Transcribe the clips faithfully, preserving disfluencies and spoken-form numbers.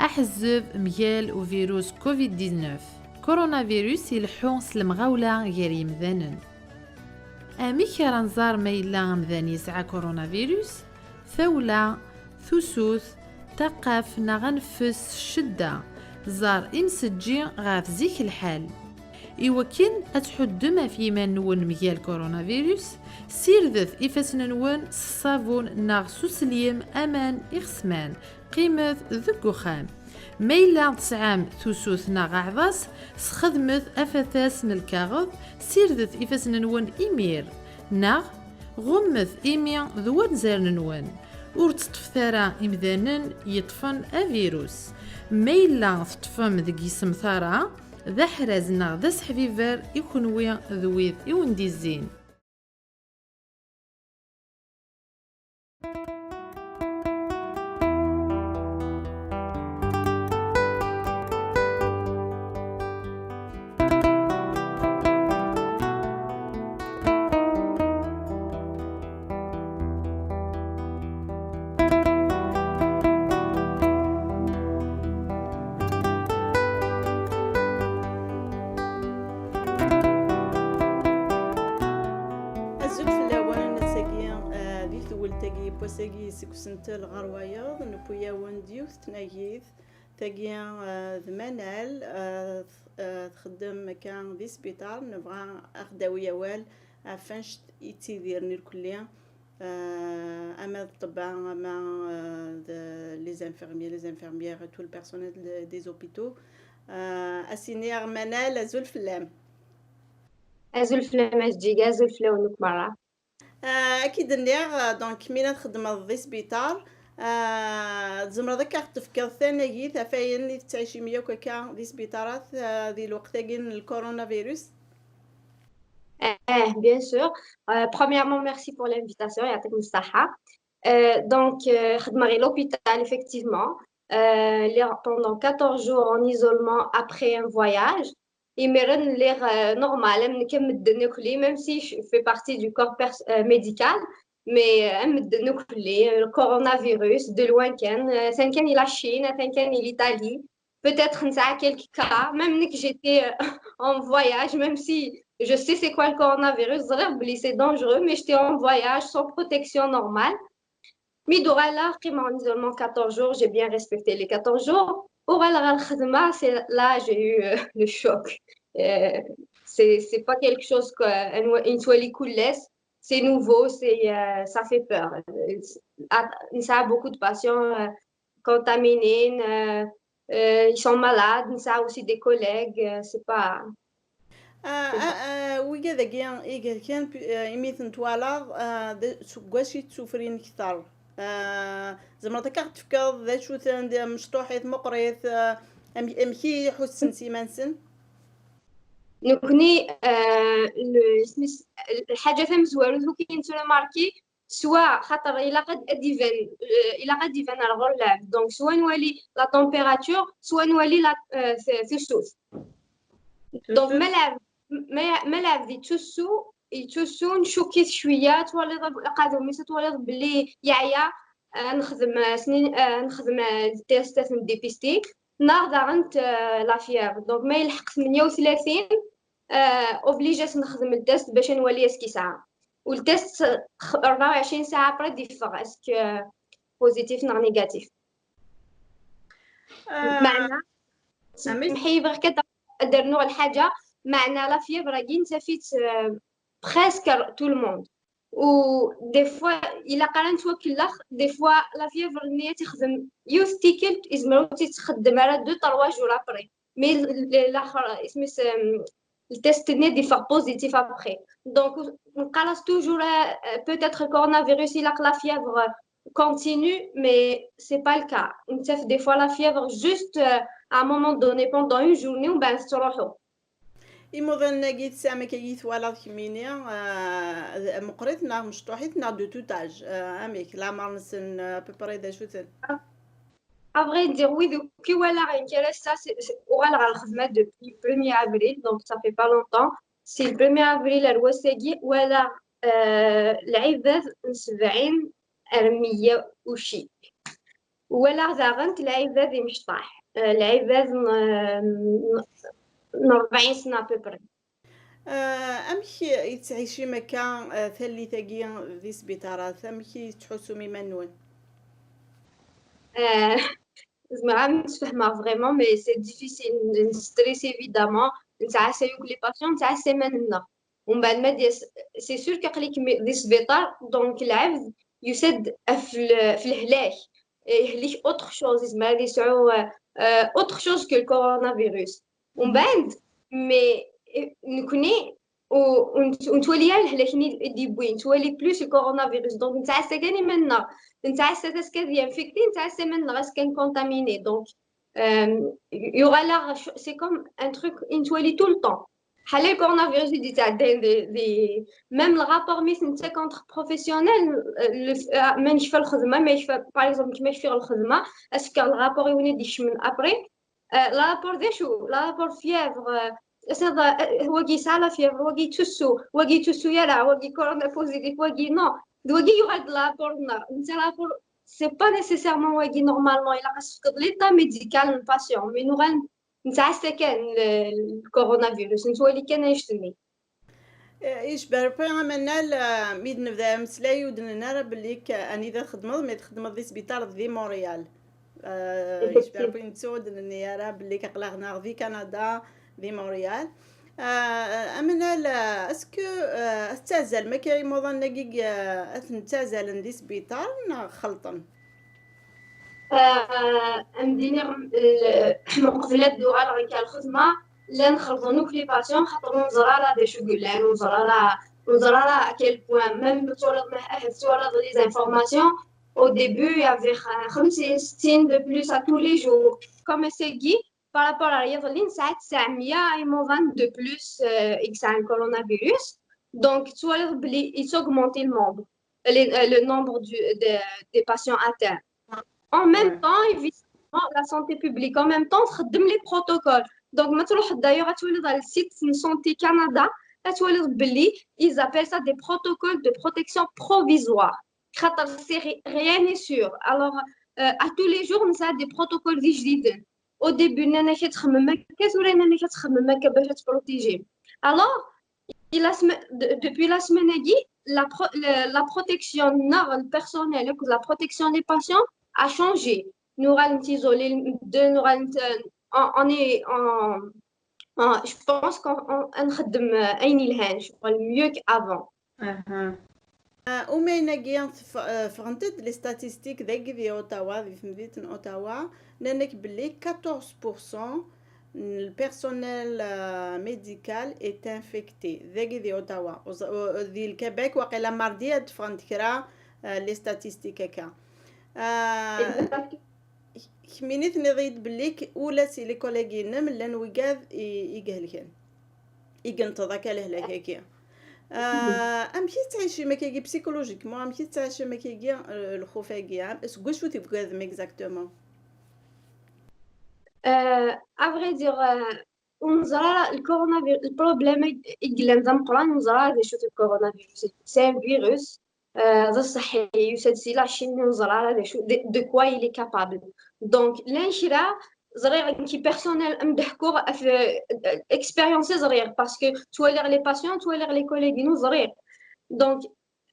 Aḥezzeb mgal uvirus covid dix-neuf. Coronavirus ileḥḥu s lemɣawla gar yimdanen. Amek ara nẓer ma yella amdan yesɛa coronavirus? Tawla, tusut, taqqaft neɣ aneffes s ccedda. Ẓer imsejji ɣef zik lḥal. Iwakken ad tḥuddem ɣef yiman-nwen mgal coronavirus, sirdet ifassen-nwen s ṣṣabun neɣ s uselim aman ixesman. Qqimet deg uxxam. Ma yella tesɛam tusut neɣ aɛḍas, sxedmet afatas n lkaɣeḍ, sirdet ifassen-nwen imir, neɣ ɣummet imi d wanzaren-nwen. Ur tteṭṭfet ara imdanen yeṭṭfen avirus. Ma yella teṭṭfem deg yisemtar-a, d aḥraz neɣ d aseḥbiber i kenwi d wid i wen-d-izzin. Azul fell-awen, ass-agi, eh, di tewwelt-agi n wass-agi seg usentel ɣer wayeḍ, newwi-yawen-d yiwet n tnagit. Tagi, eh, d Manal, eh, t-, eh, txeddem akka di sbiṭar, nebɣa ad aɣ-d-tawi awal ɣef wanect i ttidiren irkelli, eh, ama d ṭṭebba, ama, eh, d les infirmiers, les infirmières et tout le personnel de, des hôpitaux. Eh, ad s-iniɣ Manal, azul fell-am. Azul fell-am a Jeǧǧiga, azul fell-awen akk merra. Ah, ad k-id-nniɣ, ah, donc, mi ara txeddmeḍ di sbiṭar, ah, tzemreḍ ad k-aɣ-d-tefkeḍ tanagit ɣef wayen i tettɛicim yakk akka di sbiṭarat, ah, di lweqt-agi n lkurunavirus? Eh, bien sûr. Euh, premièrement, merci pour l'invitation, يعطيكم الصحة. Euh, donc, euh, خدمة غير l'hôpital, effectivement. Euh, les- pendant quatorze jours en isolement après un voyage. Imiren lliɣ, euh, normal, am nekk am medden akk, même si je fais partie du corps pers- euh, médical, mais, euh, am medden akk, euh, le coronavirus, de loin kan, euh, atan kan i la Chine, atan kan i l'Italie. Peut-être nesɛa quelques cas, même nekk j'étais, euh, en voyage, même si je sais c'est quoi le coronavirus, ẓriɣ belli c'est dangereux, mais j'étais en voyage sans protection normale. Mi d-uɣaleɣ, qqimeɣ en isolement quatorze jours, j'ai bien respecté les quatorze jours. Uɣaleɣ ɣer lxedma, c'est là j'ai eu, euh, le choc. Euh, c'est, c'est pas quelque chose que, euh, une fois les coules, c'est nouveau, c'est, euh, ça fait peur. Euh, c'est- ah, ça a beaucoup de patients, euh, contaminés, euh, euh, ils sont malades, ça a aussi des collègues, euh, c'est pas, Ah, c'est ah, pas. Ah, wigad-agi igerkan, pi- ah, imi ten-twalaḍ, ah, d- seg wacu i ttsufrin kter? Ah, tzemreḍ ad aɣ-d-tefkeḍ d acu-ten, d mecṭuḥit, meqqrit, ah, am- amek i ḥussen s iman-nsen? Nekkni, euh, le- isem-is- lḥaǧa tamezwarut ur k-yettremarki, swa xaṭer ilaq ad, ad iban, euh, ilaq ad iban ar ɣur lɛebd. Donc, swa nwali la température, swa nwali la, euh, t- tusut. Donc, ma lɛebd, ma, ma lɛebd yettusu, yettusu, ncukk-it cwiya, twaliḍ ab- aqadum-is, twaliḍ belli yeɛya, euh, nexdem, euh, snin, euh, nexdem, euh, le test n dépisté, neɣ daɣen, euh, la fièvre. Donc, ma yelḥeq tmenya u tlatin, euh, obligé ad s-nexdem le test bac ad nwali est-ce que yesɛa. U le test, x- rebɛa u ɛecrin saɛa après d-yeffeɣ, est-ce que positif neɣ négatif. Ah, meɛna, amek? Semḥ-iyi, bɣiɣ kan ad d-rnuɣ lḥaǧa, meɛna la fièvre-agi nettaf-itt, euh, presque tout le monde. U des fois, ilaq ara nettwakellex, des fois la fièvre-nni ad texdem yiwet tikkelt, izmer ur tt-ixeddem ara deux, trois jours après. Mais l- l- laxer, isem-is, euh, le test-nni ad d-yeffeɣ positif après. Donc, nqarr-as toujours, euh, peut-être le coronavirus, ilaq la fièvre continue, mais c'est pas le cas. Nettaf des fois la fièvre juste, euh, à un moment donné, pendant une journée, u mbeɛd tettruḥu. Imuḍinen-agi tesɛam akka i twalaḍ kemmini, euh, meqqrit neɣ mecṭuḥit neɣ de tout âge? Euh, amek, leɛmer-nsen, euh, à peu près d acu-ten? À vrai dire, wid akk i walaɣ nekk ar ass-a, c'est- c'est- uɣaleɣ ɣer lxedma depuis premier avril, donc ça fait pas longtemps. Si le premier avril ar wass-agi, walaɣ, euh, lɛibad n sebɛin ar meyya u ci. Walaɣ daɣen lɛibad imecṭaḥ, eh, lɛibad n, n, n rebɛin sna à peu près. Ah, amek i tettɛicim akka, ah, tallit-agi di sbiṭarat? Amek i tettḥussum iman-nwen? Eh, Zemreɣ ad m-sfehmeɣ vraiment, mais c'est difficile. Nestress évidemment, nettɛassa yakk les patients, nettɛassa iman-nneɣ. Umbeɛd ma d-yas, c'est sûr qu'aql-ik mi-, di sbiṭar, donc lɛebd yusa-d ɣef l-, ɣef lehlak, eh, yehlek autre chose, yezmer ad yesɛu, eh, eh, autre chose que le coronavirus. Umbeɛd, mais, eh, nekni ur, ur nett-, ur nettwali ara lehlak-nni i d-yewwi, nettwali plus le coronavirus. Donc nettɛassa kan iman-nneɣ, nettɛassa taska d infecté, nettɛassa iman-nneɣ ass kan contaminé. Donc, euh, yuɣal-aɣ, c'est comme un truc i nettwali tout le temps. Ḥala le coronavirus i d-yettɛeddayen di, di, même le rapport mi t-nettak entre professionnels, euh, le, euh, ma nekfa lxedma, ma yekfa, par exemple, ma kfiɣ lxedma, azekka le rapport i win i d-ikecmen après, euh, le rapport d acu? Le rapport fièvre, euh, ass-iḍ, euh, wagi yesɛa la fièvre, wagi yettusu, wagi yettusu ara, wagi corona positif, wagi non. D wagi yuɣal-d le rapport-nneɣ. Netta le rapport, c'est pas nécessairement wagi normalement, ilaq ad s-tefkeḍ l'état médical n patient, mais nuɣal nettɛassa kan le, le coronavirus, nettwali kan annect-nni. Eh, icba Rebbi amanal, eh, mi d-nebda ameslay ur d-nenni ara belli k-, anida txeddmeḍ, mi txeddmeḍ di sbiṭar di Montréal. Eh, icba Rebbi netta ur d-nenni ara belli k-, aql-aɣ-neɣ di Canada, di Montréal. Eh, amanal, eh, est-ce que, eh, ad tettazzalem akka imuḍanen-agi, eh, ad ten-ttazzalen di sbiṭar neɣ xelṭen? Ah, am d-iniɣ, l-, meqbel ad d-uɣaleɣ akka lxedma, llan xelḍen akk les patients, xaṭer ur neẓra ara d acu yellan, ur neẓra ara, ur neẓra ara à quel point, même twalaḍ, ma ahat twalaḍ les informations, au début, il y avait xa-, xemsin settin de plus à tous les jours. Comme ass-agi, par rapport à yiḍelli, nesɛa tesɛemya imuḍan de plus, euh, i yesɛan coronavirus. Donc, twalaḍ belli it's augmenté le nombre, le, euh, le nombre du, de, des patients atteints. En même temps, évidemment, la santé publique, en même temps, txeddem les protocoles. Donc, ma tṛuḥeḍ d'ailleurs ad twaliḍ ɣer le site n Santé Canada, ad twaliḍ belli ils appellent ça des protocoles de protection provisoire. Xaṭer c'est ri-, rien n'est sûr. Alors, euh, à tous les jours, nesɛa des protocoles d ijdiden. Au début, nnan-ak ad txemmem akka, tura nnan-ak ad txemmem akka bac ad tprotégim. Alors, et la semaine, de-, depuis la semaine-agi, la pro-, le, la protection, non, le personnel, la protection des patients a changé. Nuɣal ntiẓoli medden, nuɣal nt-, on, on est en, en, je pense qu'on, on, ad nxeddem, euh, ayen yelhan, je crois, mieux qu'avant. Aha. Ah, umayen-agi tef-, eh, ffɣent-d les statistiques dagi di Ottawa, di temdint n Ottawa, nnan-ak belli quatorze pour cent n le personnel, eh, médical est infecté. Dagi di Ottawa. Uẓ-, u-, di le Québec, waqila mardi ad d-ffɣent kra, eh, les statistiques akka. Ah, kemmini tenniḍ-iyi-d belli k-, ula si les collègues-inem llan wigad i, i ihelken. I yenṭeḍ akka lehlak-agi. Ah, amek i tettɛicim akkagi psychologiquement, amek i tettɛicim akkagi, eh, lxuf-agi, am-, seg wacu tugadem exactement? Euh, à vrai dire, euh, ur neẓra ara le coronavirus, le problème i, i yellan d ameqqran, ur neẓra ara d acu-t le coronavirus. C'est un virus, euh, d aṣeḥḥi, yusa-d si la Chine, ur neẓra ara d acu, de, de quoi il est capable. Donc, llan kra, ẓriɣ nekki personnel, am d-ḥkuɣ ɣef, euh, expérience i ẓriɣ, parce que ttwaliɣ les patients, ttwaliɣ les collègues-inu, ẓriɣ. Donc,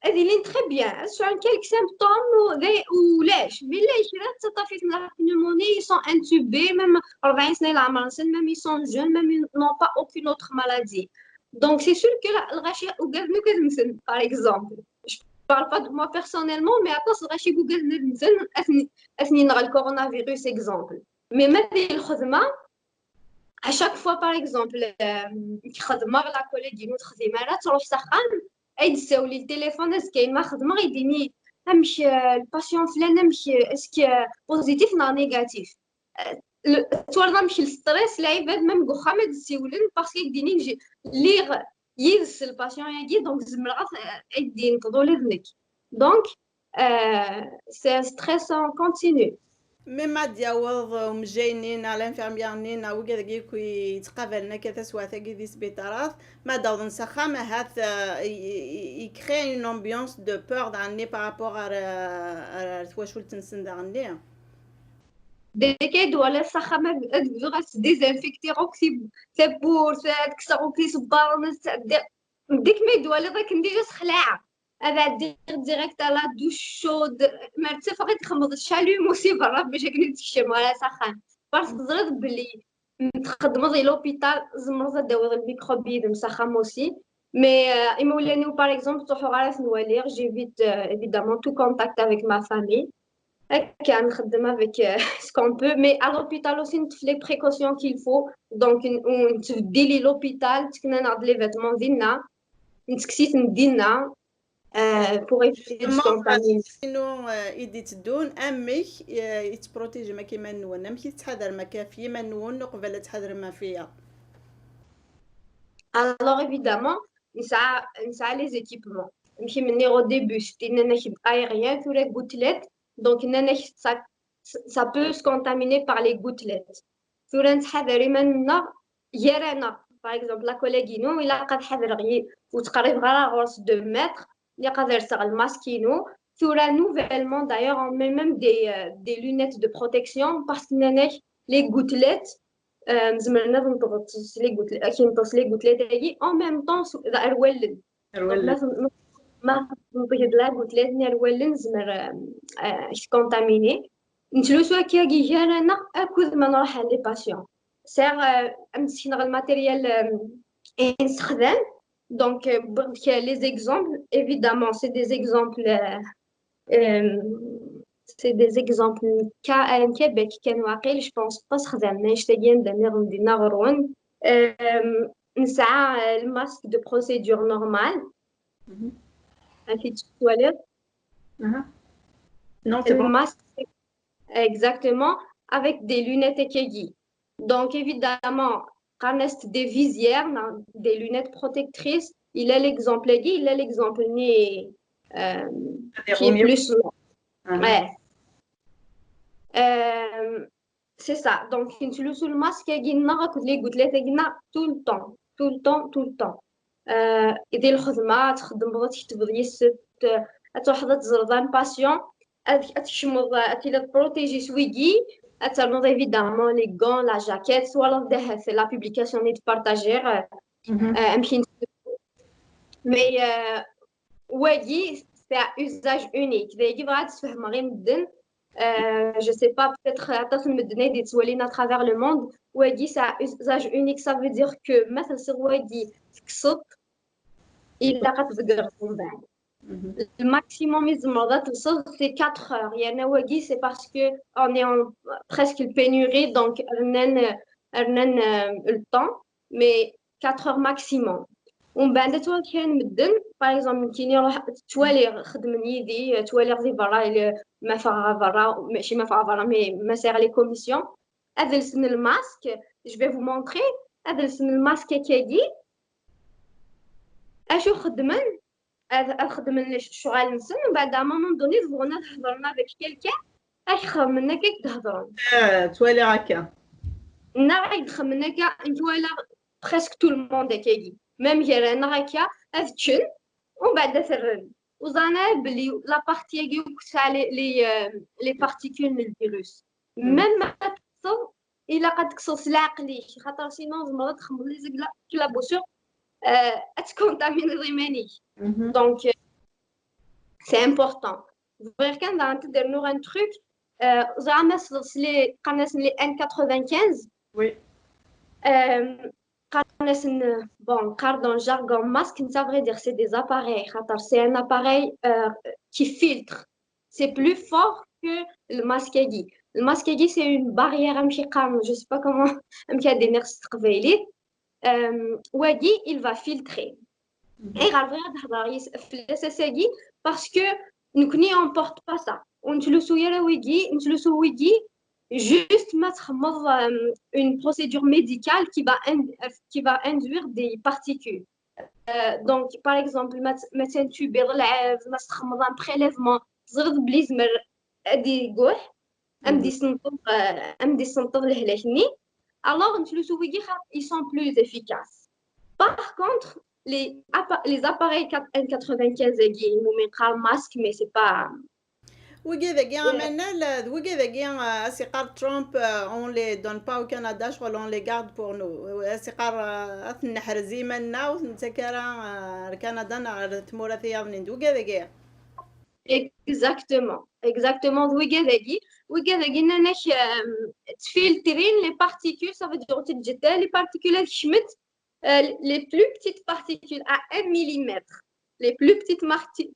ad ilin très bien, ad sɛun quelques symptômes u, d, ulac, mais llan kra d taṭṭafit n la pneumonie, ils sont intubés, même rebɛin sna i leɛmer-nsen, même ils sont jeunes, même ils n'ont pas aucune autre maladie. Donc, c'est sûr que la, lɣaci ugaden akk ad mmten, par exemple. Je parle pas de moi personnellement, mais aṭas lɣaci ugaden ad mmten, ad ten-, ad ten-ineɣ le coronavirus, exemple. Mais ma di lxedma, à chaque fois, par exemple, euh, xedmeɣ, la collègue-inu ur texdim ara, tṛuḥ s axxam, ay d-tessawel i le téléphone, azekka ma xedmeɣ, i d-ini, amek, euh, le patient flan, amek, euh, est-ce que, euh, positif neɣ négatif? Euh, le, twalaḍ amek le stress, lɛibad, même deg uxxam ad d-ssiwlen, parce que i d-ini, j'ai, lliɣ yid-s le patient-agi, donc zemreɣ ad, ad d-yenṭeḍ ula d nekk. Donc, euh, c'est un stress en continu. Même ad d-yaweḍ umejjay-nni neɣ l'infirmière-nni neɣ wigad-agi akk yettqabalen akka taswiɛt-agi di sbiṭarat, ma d-awḍen s axxam, ahat, euh, i, i, i crée une ambiance de peur daɣenni par rapport ar, ar, ar twacult-nsen daɣenni. dès que ad twaliḍ s axxam ad bduɣ ad désinfecter akk tawwurt, ad kkseɣ akk isebbaḍen, ad sɛeddiɣ. Dès que ma twaliḍ akken déjà sexlaɛeɣ, ad ɛeddiɣ direct à la douche chaude. Ma ttafeɣ i txemmeḍ chalumeau si berra bac akken ad tekcem ɣer s axxam, parce que teẓriḍ belli txeddmeḍ i l'hôpital, tzemreḍ ad d-tawiḍ lmikṛub yid-m s axxam aussi. Mais euh, imawlan-iw, par exemple, ttruḥuɣ ara ten-waliɣ, j'évite euh, évidemment tout contact avec ma famille. Akka nxeddem avec euh, ce qu'on peut, mais à l'hôpital aussi neṭṭef les précautions qu'il faut. Donc nettbeddil i l'hôpital, tteknan-aɣ-d les vêtements dinna, nettekkes-iten dinna euh, pour éviter de se contaminer. Sinon euh, i d-iteddun, amek euh, i tettprotégem akka iman-nwen, amek i tettḥadarem akka ɣef yiman-nwen uqbel ad tḥadrem ɣef wiyaḍ? Alors évidemment, nesɛa nesɛa les équipements. Amek i m-nniɣ au début, c'était nnan-ak-d aérien, tura gouttelette. Donc nnan-ak ça, ça peut se contaminer par les gouttelettes. Tura nettḥadar iman-nneɣ gar-aneɣ. Par exemple la collègue-inu ilaq ad ḥadreɣ, ur ttqerribeɣ ara ɣur-s deux mètres, ilaq ad lseɣ lmask-inu. Tura nouvellement d'ailleurs on met même des, euh, des lunettes de protection parce que nnan-ak les gouttelettes zemren ad neṭṭeḍ s les gouttelettes, ad neṭṭeḍ s les gouttelettes-agi en même temps ar wallen. Ma tenṭegeḍ la gouttelette-nni ar wallen, tezmer ad k-tcontaminer. Nettlusu akkagi gar-aneɣ akked ma nruḥ à les patients. Sɛiɣ ad m-d-sekneɣ le matériel i nessexdam. Donc wwiɣ-d kra les exemples. Évidemment c'est des exemples c'est des exemples n Québec kan waqil, je pense pas xdam annect-agi anda nniḍen dinna ɣer-wen. Nesɛa le masque de procédure normale. Amek i tettwaliḍ? Non, c'est bon. Le masque, exactement, avec des lunettes akkagi. Donc évidemment qqaren-as des visières, des lunettes protectrices. Il a l'exemple-agi, il a l'exemple-nni euh, qui est plus long. Ouais. Euh, c'est ça. Donc nettlusu lmask-agi-nneɣ akked les gouttelettes-agi-nneɣ tout le temps, tout le temps, tout le temps. Euh, di lxedma, ad txeddmeḍ, ad tketbeḍ yis-s, ad truḥeḍ ad teẓreḍ un patient, ad tkecmeḍ, ad tiliḍ protégé s wigi, ad ternuḍ évidemment les gants, la jaquette, twalaḍ ahat la publication-nni d-partagiɣ amek i nettlusu. Mais euh, wagi c'est à usage unique. Dagi bɣiɣ ad sfehmeɣ i medden. Euh, je sais pas, peut-être aṭas n medden ay d-yettwalin à travers le monde. Wagi c'est à usage unique, ça veut dire que ma telsiḍ wagi tekkseḍ, ilaq ad tḍeggreḍ mbeɛd. Le maximum i tzemreḍ ad telseḍ c'est quatre heures. Yerna wagi c'est parce que on est en, presque le pénurie, donc rnan rnan le temps, mais quatre heures maximum. Umbeɛd ad twaliḍ kra n medden, par exemple nekkini ruḥ ttwaliɣ xeddmen yid-i, ttwaliɣ di berra, ma ffɣeɣ ɣer berra, mačči ma ffɣeɣ ɣer berra mais ma sɛiɣ les commissions, ad lsen lmask. Je vais vous montrer. Ad lsen lmask akkagi. Acu xeddmen? Ad xedmen ccɣel-nsen, umbeɛd à un moment donné bɣun ad hedren avec quelqu'un, ad k-xedmen akka i k-d-hedren. Ttwaliɣ akka. Neɣ ad k-xedmen akka, nekk walaɣ presque tout le monde akkagi, même gar-aneɣ akka, ad ččen umbeɛd ad t-rren. Ur ẓran ara belli la partie-agi akk tesɛa les, les, euh, les particules n le virus. Même ma teṭṭseḍ ilaq ad tekkseḍ s leɛqel-ik, xaṭer sinon tzemreḍ ad txemmeḍ les éclaboussures, euh, ad tcontamineḍ iman-ik. Donc euh, c'est important. Bɣiɣ kan daɣen ad d-rnuɣ un truc. Euh, ẓriɣ ma tesleḍ s les, qqaren-asen les N quatre-vingt-quinze. Oui. Euh, qqaren-asen, bon, qqaren dans le jargon masque, mais ça veut dire c'est des appareils, xaṭer c'est un appareil euh, qui filtre. C'est plus fort que le masque-agi. Le masque-agi c'est une barrière, amek i qqaren, je sais pas comment amek ad d-iniɣ s teqbaylit. Euh, wagi il va filtrer. Ayɣer bɣiɣ ad hedreɣ fell-as ass-agi? Parce que nekkni on porte pas ça, ur nettlusu ara wigi, nettlusu wigi juste ma txemmeḍ euh, une procédure médicale qui va, qui va induire des particules. Euh, donc par exemple ma, ma tentubiḍ lɛebd, ma txemmeḍ un prélèvement, teẓriḍ belli yezmer ad iguḥ, am d-isenṭeḍ, euh, am d-isenṭeḍ lehlak-nni. Alors nettlusu wigi, ils sont plus efficaces. Par contre les, les appareils N quatre-vingt-quinze agi, umi neqqar masque, mais c'est pas Wigad-agi amanal, d wigad-agi, euh, as-iqqar Trump, euh, on les donne pas au Canada, ccɣel on les garde pour nous. As-iqqar, euh, ad ten-neḥrez iman-nneɣ, ur ten-nettak ara, euh, ar Kanada neɣ ar tmura tiyaḍnin. D wigad-agi. Exactement, exactement, d wigad-agi. Wigad-agi nnan-ak, euh, ttfiltrin les particules, ça veut dire ur ttǧǧet ara les particules ad kecment, euh, les plus petites particules à un millimètre. Les plus petites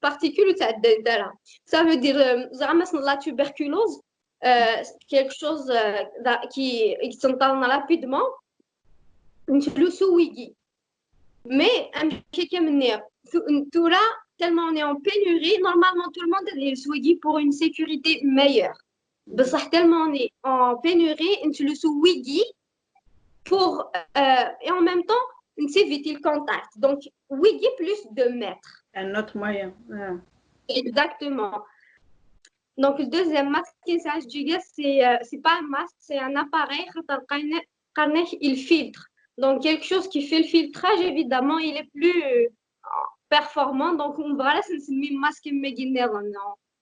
particules ur ttɛeddant ara. Ça veut dire, euh, zeɛma la tuberculose, euh, quelque chose, euh, qui, qui s'entend rapidement. Nettlusu wigi. Mais, amek akka m-nniɣ, tura, tellement on est en pénurie, normalement tout le monde ad yels wigi pour une sécurité meilleure. Bessah, tellement on est en pénurie, nettlusu wigi pour, euh, et en même temps, on évite le contact. Donc, wigi plus deux mètres. Un autre moyen. Exactement. Donc, le deuxième masque, c'est, euh, c'est pas un masque, c'est un appareil, il filtre. Donc, quelque chose qui fait le filtrage, évidemment, il est plus, euh, performant. Donc, on va le masque,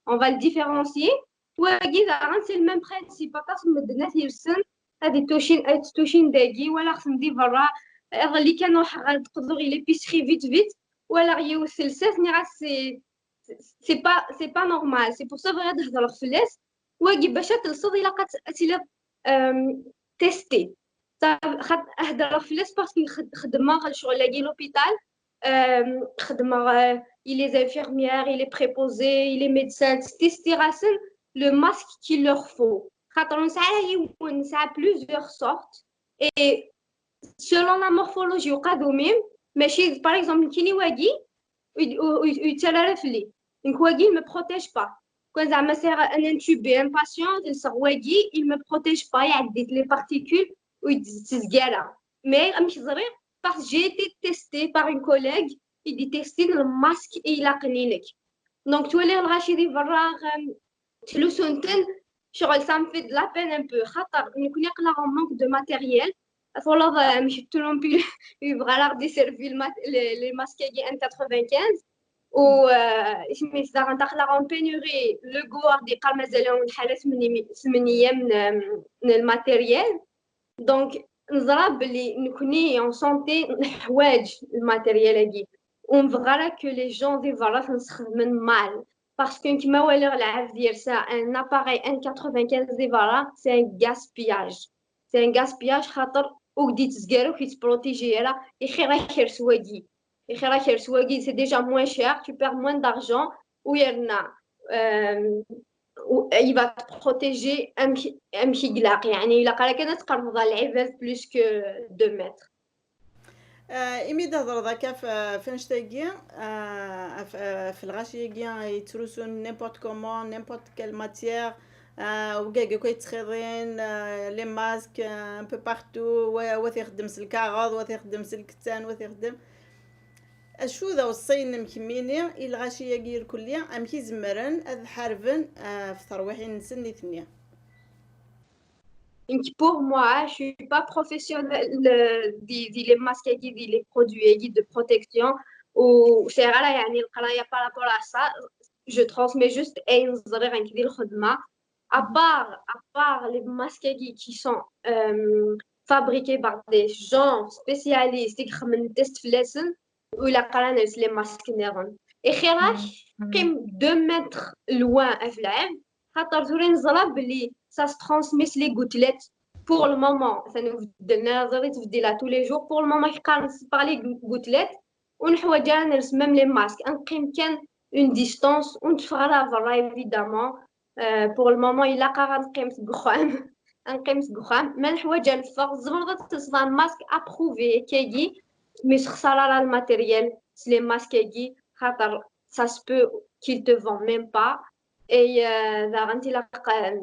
on va le différencier. Wagi daɣen, c'est le même principe. Aṭas n medden ad t-yelsen, ad ittucin, ad ittucin dagi, walaɣ-ten di berra. Iḍelli kan ruḥeɣ ad qḍuɣ l'épicerie vite vite, walaɣ yiwet telsa-t, nniɣ-as c'est, c'est pas, c'est pas normal. C'est pour ça bɣiɣ ad hedreɣ fell-as. Wagi bac ad telseḍ ilaq ad, ad tiliḍ, euh, testé. Hedreɣ fell-as parce que xedmeɣ lecɣel-agi l'hôpital. Euh, xedmeɣ, euh, il est infirmière, il est préposé, il est médecin, ttestiɣ-asen le masque qu'il leur faut. Xaṭer nesɛa yiwen, nesɛa plusieurs sortes. Et selon la morphologie uqadum-im, mačči, par exemple, nekkini wagi, ur, ur, ur yettarra ara fell-i. Nekk wagi, il me protège pas. Kan zeɛma sɛiɣ un intubé, un patient, ad lseɣ wagi, il me protège pas, iɛeddi-t les particules, ur yettezgi ara. Mais amek ẓriɣ? Parce que j'ai été testée par une collègue i d-itestin le masque i ilaqen i nekk. Donc, ttwaliɣ lɣaci di berra, euh, ttlusun-ten, ccɣel, ça me fait de la peine un peu. Xaṭer nekkni aql-aɣ en manque de matériel. Tɣileḍ, euh, amek Trump yebɣa ara ɣ-d-iservi les masques-agi N quatre-vingt-quinze. U, euh, isem-is daɣen, aql-aɣ en pénurie, le gouvernement yeqqar mazal-awen lḥala, tmen ayyam n, n le matériel. Donc, neẓra belli nekkni en santé neḥwaǧ le matériel-agi. Ur nebɣi ara que les gens di berra ten-sxedmen mal. Parce que nekk ma waliɣ lɛebd yersa un appareil N quatre-vingt-quinze di berra, c'est un gaspillage. C'est un gaspillage, xaṭer ur k-d-yettezgi ara, ur k-yettprotigi ara. Ixir-ak ers wagi. Ixir-ak ers wagi, c'est déjà moins cher, tu perds moins d'argent. U yerna, euh, il va te protéger amek, amek i ilaq, yeɛni ilaq ara kan ad tqerbeḍ ɣer lɛibad plus que deux mètres. Euh, imi d-thedreḍ akka f, f annect-agi, euh, f, f lɣaci-agi yettrusun n'importe comment, n'importe quelle matière, euh, wigad akk yettxiḍin, euh, les masques, euh, un peu partout, wa, wa t-ixeddem s lkaɣeḍ, wa t-ixeddem s lkettan, wa t-ixeddem. Acu d aweṣṣi-inem kemmini i lɣaci-agi irkelli, amek i zemren ad ḥarben, euh, f terwiḥin-nsen nitni? Donc, pour moi, je suis pas professionnelle, euh, di, di les masques-agi, di les produits-agi de protection, u sɛiɣ ara, yeɛni, leqraya par rapport à ça. Je transmets juste ayen ẓriɣ nekk di lxedma. À part, à part les masques-agi qui sont, euh, fabriqués par des gens spécialistes, i ixedmen test fell-asen, ur ilaq ara ad nels les masques nniḍen. Ixir-ak qqim deux mètres loin ɣef lɛebd, xaṭer tura neẓra belli ça se transmet s les gouttelettes pour le moment. Atan ur beddlen ara, ẓer yettbeddil à tous les jours. Pour le moment, qqaren par les gouttelettes, ur neḥwaǧ ara ad nels même les masques. Ad neqqim kan une distance, ur netteffeɣ ara berra, évidemment. Euh, pour le moment, ilaq-aɣ ad neqqim deg uxxam. Ad neqqim deg uxxam. Ma neḥwaǧ ad neffeɣ, tzemreḍ ad telseḍ un masque approuvé akkagi, mais ur yessexṣar ara le matériel s les masques-agi, xaṭer ça se peut qu'il te vend même pas. Et, euh, daɣen ilaq, euh,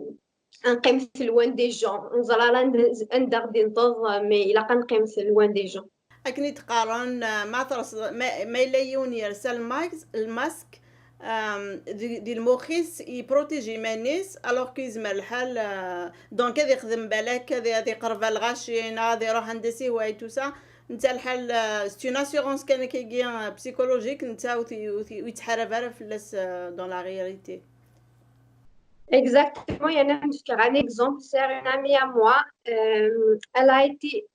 ad neqqimet loin des gens. Ur neẓri ara anda, anda ɣ-d-inṭeḍ, mais ilaq ad neqqimet loin des gens. Akken i d-qqaren, euh, ma terseḍ, ma, ma yella yiwen yersa lmask, lmask, euh, di, di lmux-is, yeprotège iman-is, alors que yezmer lḥal, euh, donc ad ixdem balak, ad, ad iqerreb ɣer lɣaci, neɣ ad iruḥ anda s-ihwa et tout ça. Netta lḥal, euh, c'est une assurance kan akkagi, euh, psychologique, netta ur t-, ur t-, ur yettḥarab ara fell-as, euh, dans la réalité. Exactement, il y en a un, un exemple, c'est une amie à moi, euh, elle a été,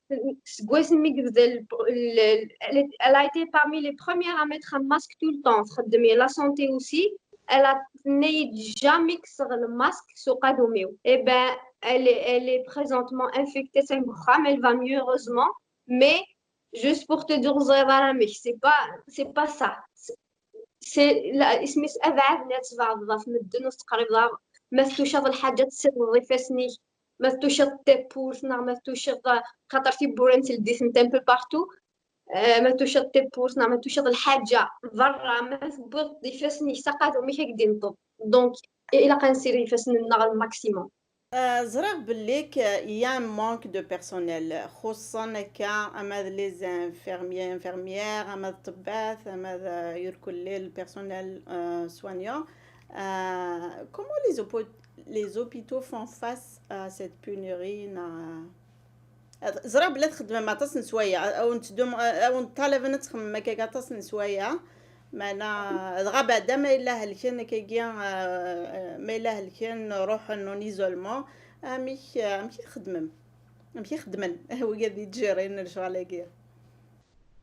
seg wasmi i yebda le- le- elle est- elle a été parmi les premières à mettre un masque tout le temps, txeddem la santé aussi, elle a tenait jamais que sur le masque, s uqadum-iw. Eh ben, elle est, elle est présentement infectée, c'est un drame, elle va mieux, heureusement, mais juste pour te dire, c'est pas, c'est pas ça. C'est la, isem-is abɛad n ad tbeɛdeḍ ɣef medden ur tettqerribeḍ ara. Ma tuciḍ lḥaǧa, tessiwḍeḍ ifassen-ik. Ma tuciḍ tawwurt, neɣ ma tuciḍ, xaṭer tiwwura ntleddit-tent un peu partout. Euh, ma tuciḍ tawwurt, neɣ ma tuciḍ lḥaǧa berra, ma tewwiḍ-d ifassen-ik s aqadum-ik, ad k-d-inṭeḍ. Donc, ilaq ad nessired ifassen-nneɣ le maximum. Euh, ẓriɣ belli k- y a un manque de personnel, xuṣṣen akka ama d les infirmiers, infirmières, ama d ṭṭebbat, ama d euh, irkelli, le personnel euh, soignant. Euh, comment les, hôpo- les hôpitaux font face à cette pénurie neɣ, euh, ẓriɣ belli txeddmem aṭas n sswayeɛ, awen-ttdum- awen-ṭṭalaben ad txemmem akka aṭas n sswayeɛ. Meɛna dɣa beɛda ma yella helken akkagi, euh, ma yella helken ruḥen en isolement, amek amek i txeddmem? Amek i xeddmen wigad i d-ttjirin lecɣal-agi?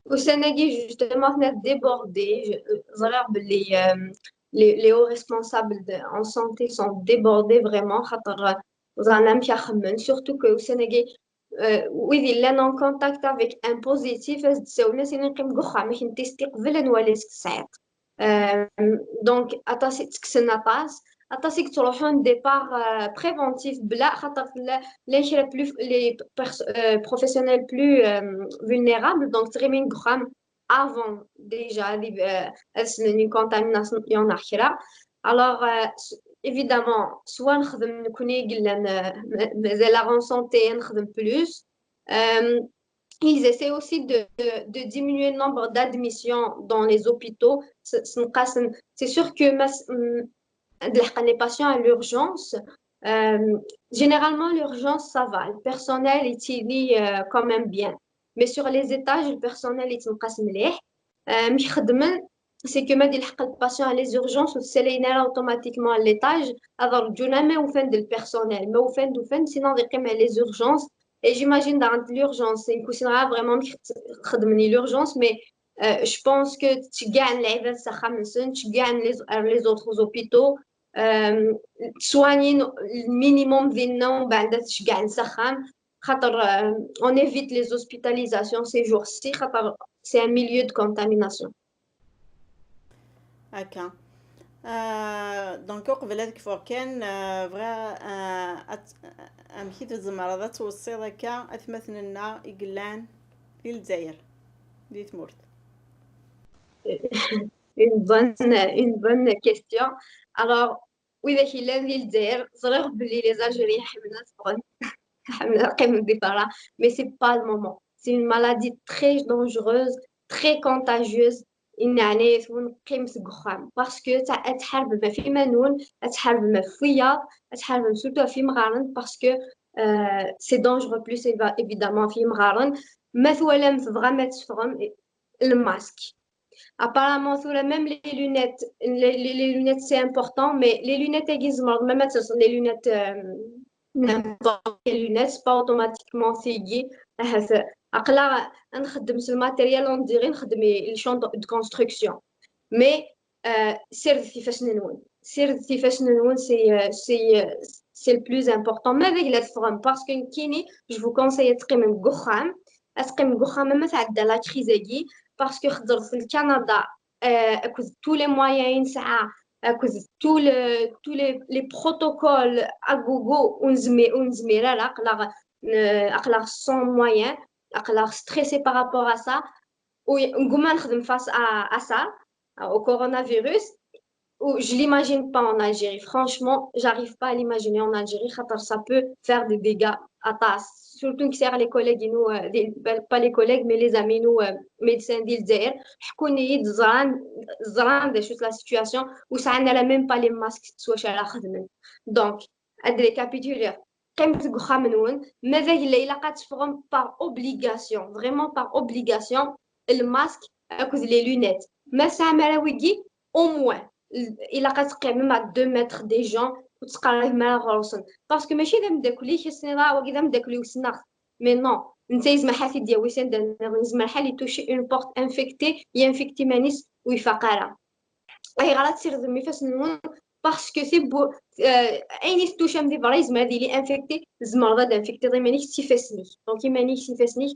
Ussan-agi, justement, tella débordée. Ẓriɣ belli euh, les, les hauts responsables de, en santé sont débordés vraiment, xaṭer ẓran amek ad xemmen, surtout que ussan-agi euh, wid yellan en contact avec un positif, as-d-sawlen, as-inin qqim deg uxxam, ad k-ntisti qbel ad nwali amek tesɛiḍ. Euh, donc aṭas i ttekksen aṭas, aṭas i yettruḥun des parts euh, préventives, bla xaṭer tella llan kra plus les pers- euh, professionnels plus euh, vulnérables, donc ttɣimin deg uxxam avant déjà ad ib- euh, ad ssnen une contamination neɣ kra. Alors euh, s- évidemment, soit nexdem nekni i yellan euh, ma- mazal-aɣ en santé, nexdem plus. Euh, ils essaient aussi de, de diminuer le nombre d'admissions dans les hôpitaux. S- s- nqasen- C'est sûr que ma s- mm, d lḥeqq, les patients à l'urgence, euh, généralement l'urgence ça va, le personnel yettili euh, quand même bien. Mais sur les étages, le personnel yettnqas mliḥ. Euh, amek xeddmen, c'est que ma d-ilḥeq le patient à les urgences, ur t-ssalayen ara automatiquement à l'étage, ad rǧun ama ufan-d le personnel, ma ufan-d, ufan-d, sinon ad yeqqim à les urgences. Et j'imagine daɣen l'urgence, c'est une question vraiment xeddmen l'urgence, mais euh, je pense que ttceggiɛen lɛibad s axxam-nsen, ttceggiɛen les, les autres hôpitaux, euh, ttwanyin le minimum dinna, umbeɛd ad ttceggiɛen s axxam, xaṭer euh, on évite les hospitalisations ces jours-ci, xaṭer c'est un milieu de contamination. Akka. Euh, donc uqbel ad kfuɣ kan, euh, bɣiɣ euh, ad- amek i tzemreḍ ad tweṣṣiḍ akka atmaten-nneɣ i yellan di Lezzayer, di tmurt? Une bonne, une bonne question. Alors, widak yellan di Lezzayer, ẓriɣ belli les Algériens ḥemmlen ad ffɣen, ḥemmlen ad qqimen di berra, mais c'est pas le moment. C'est une maladie très dangereuse, très contagieuse. Yenneɛnayat-wen, qqimet deg uxxam, parce que ta- ad tḥarbem ɣef iman-nwen, ad tḥarbem ɣef wiyaḍ, ad tḥarbem surtout ɣef imɣaren, parce que euh, c'est dangereux plus éva- évidemment ɣef imɣaren. Ma twalam tebɣam ad teffɣem, le masque. Apparemment tura même les lunettes, les, les, les lunettes c'est important, mais les lunettes agi tzemreḍ même ad telseḍ les lunettes euh, n'importe quelle lunette, c'est pas automatiquement tigi. Ahat aql-aɣ ad nxeddem s le matériel, on dirait nxeddem le champ de construction. Mais euh, sirdet ifassen-nwen. Sirdet ifassen-nwen, c'est euh, c'est euh, c'est le plus important. Ma d la teffɣem, parce que nekkini, je vous conseille ad teqqimem deg uxxam, ad teqqimem deg uxxam ama tɛedda la crise-agi, parce que xeddret le Canada euh, akked tous les moyens i nesɛa, akked tous les, tous les, les protocoles à gogo, ur nezmir, ur nezmir ara, aql-aɣ n- aql-aɣ sans moyens, aql-aɣ stressés par rapport à ça, u ngguma nexdem face à, à ça, au coronavirus. Ou je l'imagine pas en Algérie. Franchement, j'arrive pas à l'imaginer en Algérie, xaṭer ça peut faire des dégâts aṭas. Surtout nekk sɛiɣ les collègues inu, euh, des- pas les collègues, mais les amis inu, euh, médecins di Lezzayer, ḥkun-iyi-d, ẓran ẓran d acu la situation, ur sɛan ara même pas les masques s wacu ara xedmen. Donc ad récapituliɣ, qqimet deg uxxam-nwen, ma d agella ilaq ad teffɣem par obligation, vraiment par obligation, le masque akked les lunettes. Ma tesɛam ara wigi, au moins ilaq ad teqqimem à deux mètres des gens, ur ttqerribem ara ɣur-sen, parce que mačči d ameddakel-ik, ad s-tiniḍ ah wagi d ameddakel-iw ssneɣ-t, mais non, netta yezmer ḥal ad t-id-yawi s anda nniḍen, yezmer ḥal itoucher une porte infectée, yinfecter iman-is ur ifaq ara. Ayɣer ad tsirdem ifassen-nwen? Parce que tibbu- euh, ayen i tettucam di berra yezmer ad yili infecté, tzemreḍ ad infectiḍ iman-ik s ifassen-ik. Donc iman-ik s ifassen-ik,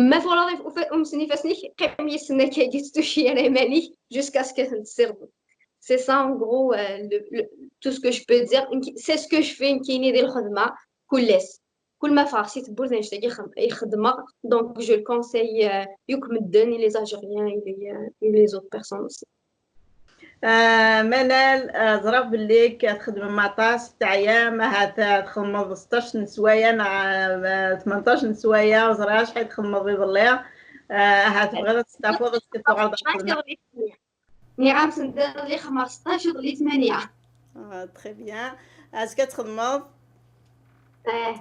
ma twalaḍ if- ufa- umsen ifassen-ik, qqim yes-sen akkagi, ur tettuci ara iman-ik jusqu'à ce que ten-tessirdeḍ. C'est ça en gros euh, le, le- tout ce que je peux dire. Nekk- C'est ce que je fais nekkini di lxedma kul ass. Kul ma ffɣeɣ si tewwurt annect-agi xed- i xeddmeɣ. Donc je le conseille euh, yakk medden, i les Algériens, i les, euh, i les autres personnes aussi. Ah, Manal, ah, ẓriɣ belli k- txeddmem aṭas, teɛyam, ahat ah, txedmeḍ seṭṭac n sswayeɛ neɣ ah, tmenṭac n sswayeɛ, ur ẓriɣ acḥal txedmeḍ iḍelli. Ah, ahat tebɣiḍ ad testafuḍ, ad tuɣaleḍ ɣer lxedma. Nniɣ-am-d iḍelli xedmeɣ seṭṭac, iḍelli tmanya. Ah, très bien. Azekka ad txedmeḍ. Eh,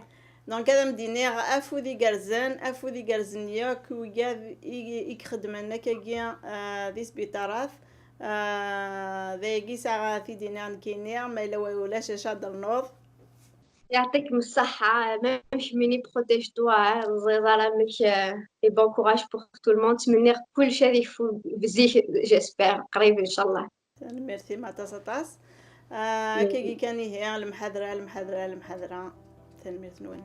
Donc ad am-d-iniɣ afud igerrzen, afud igerrzen yakk wigad i i ixeddmen akkagi ah, di sbiṭarat. Ah, d ayagi saɣ ad t-id-iniɣ nekkini, ma yella wa ulac acu ad d-ternuḍ. يعطيكم الصحة. Même kemmini, protège-toi, hein, ẓriḍ ara amek, euh, et bon courage pour tout le monde. Ttmenniɣ kullec ad yekfu zik, j'espère, qrib إن شاء الله. Tanemmirt-im aṭas aṭas. Ah, akkagi kan ihi, lemḥadra, lemḥadra, lemḥadra. Tanemmirt-nwen.